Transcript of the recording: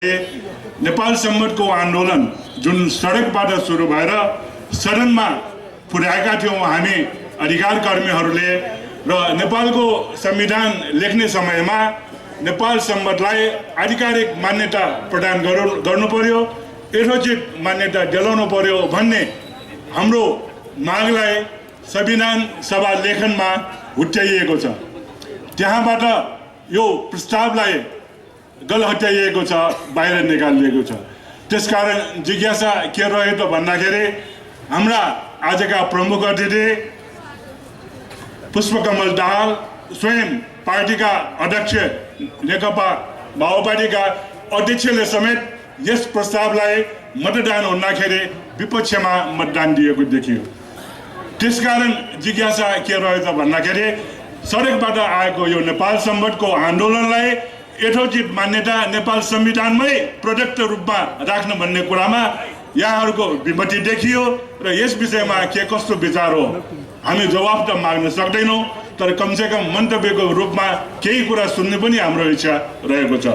नेपाल सम्मतको आन्दोलन जुन सडकबाट सुरु भएर सदनमा पुर्याएका थियौं हामी अधिकार कर्मीहरूले र नेपालको संविधान लेख्ने समयमा नेपाल सम्मतलाई आधिकारिक मान्यता प्रदान गर्नु पर्यो, यथोचित मान्यता दिलाउनु पर्यो भन्ने हाम्रो मागलाई संविधान सभा लेखनमा हुत्याइएको छ। त्यहाँबाट यो प्रस्तावलाई गल हटाइएको छ, बाहिर निकालिएको छ। त्यसकारण जिज्ञासा के रह्यो त भन्दाखेरि हाम्रा आजका प्रमुख अतिथि पुष्पकमल दाहाल स्वयं पार्टीका अध्यक्ष नेकपा माओवादीका अध्यक्षले समेत यस प्रस्तावलाई मतदान हुँदाखेरि विपक्षमा मतदान दिएको देखियो। त्यसकारण जिज्ञासा के रह्यो त भन्दाखेरि सडकबाट आएको यो नेपाल सम्मतको आन्दोलनलाई यथोचित मान्यता नेपाल संविधानमै प्रदत्त रूपमा राख्न भन्ने कुरामा यहाँहरूको विमति देखियो र यस विषयमा के कस्तो विचार हो हामी जवाफ त माग्न सक्दैनौँ, तर कमसेकम मन्तव्यको रूपमा केही कुरा सुन्ने पनि हाम्रो इच्छा रहेको छ।